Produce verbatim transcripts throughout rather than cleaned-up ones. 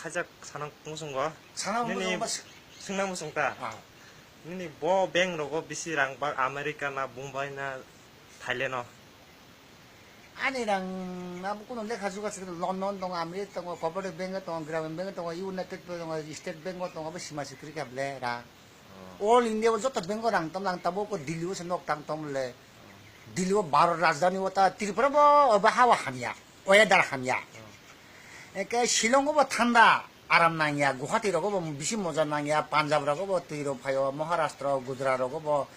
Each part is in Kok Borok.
Khaijak sana muchungo. Sana nini muchungo bas. Swngna muchung ta. Ah. Nini bo bank rogo bisi rang bak America na, Bombay na, Thailand o? Ani rang na bo kuno lekha juga se London tongo, America tongo, Cooperative Bank tongo, Gramin Bank tongo, United Bank tongo, State Bank tongo, bo sima sikri ka ble ra. Oh. All India o joto bank o rang tom lang tabo ko Delhi o se nok tang tom le. Delhi o Bharat rajdhani o ta Tripura bo obo hawa hamya, weather hamya. Eke Shillong o bo thanda, aram nangya, Guwahati rogo bo bisi moja nangya, Punjab rogo bo twi rok phaio, Maharashtra, Gujarat rogo bo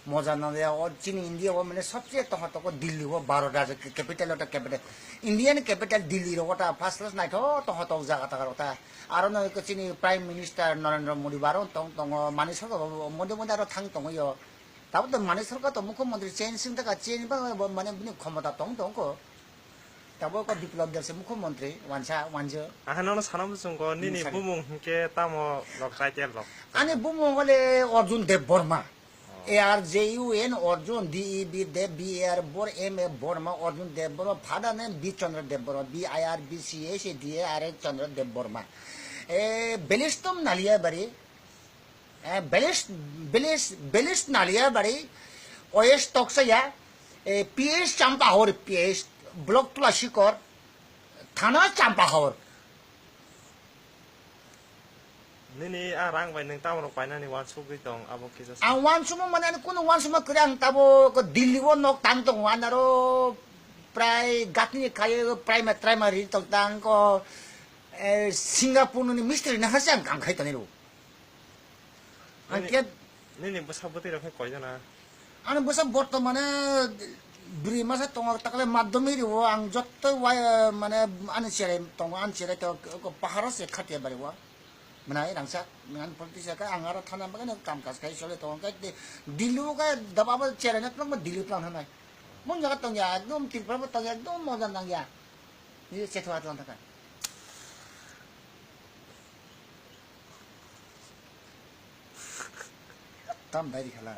moja nangya. O chini India o mane sobse tongthogo Delhi o Bharat rajya capital o ta capital. Indian capital Delhi rogo ta first class naithok tongthogo jaga ta rok ta. Aro no chini Prime Minister Narendra Modi baro tong tongo, Manik Sarkar bo mondi mondi aro thang tongo yo. Tabo to Manik Sarkar to mukhyamantri change sing taka change ba bo mane bini khomota tong tong ko. Tabo ko Biplab Deb se mukhyamantri wansa wanjo. Aha nono sana muchungo nini bumung hinkhe tamo lok title lok. Ani bumung hole Arjun Debbarma. Oh. A R J U N Arjun, D E B Deb, B A R Bor, M A Borma, Arjun Debbarma, father name B Chandra Debbarma, B I R B C H A D A R A Chandra Debbarma. Eh, Belistom Naliabari, eh, Belis, Belis, Belis Naliabari, O S Toksaya, eh, P S Champahor, P S Block Tulasikor, Thana Champahor. Nini a rang bai nwng tamo rok painani wansugwi tong, abo kisa sa. Ang wansukma mane ani kunu wansukma kwrwi, ang tabo ko Delhi o nok tang tongo, ani aro prai gatini khaye prai ma trai ma ri tong tang ko, eh, Singapore ni mistri na hase ang kam khai tani ro. Ang nini, khe nini bwsa bwtwi rok khe koi jana? Ani bwsa bortomane bwrwi masa tongo, takle madhyamik rio ang joto wai, mane ani cherai tongo, ani cherai to ko paharo se khatia bari o. Mwnai rangchak, mwnai politics ka ang aro thana bagwi no kam kaj khai chole tongo, kai de Delhi o kai daba bo cherai na tong Delhi plan hanai. Mon jaga tong ya, ekdom Tripura bo tong ya, ekdom moja nang ya. Ni chetho atlan thaka. Tam dai di khala.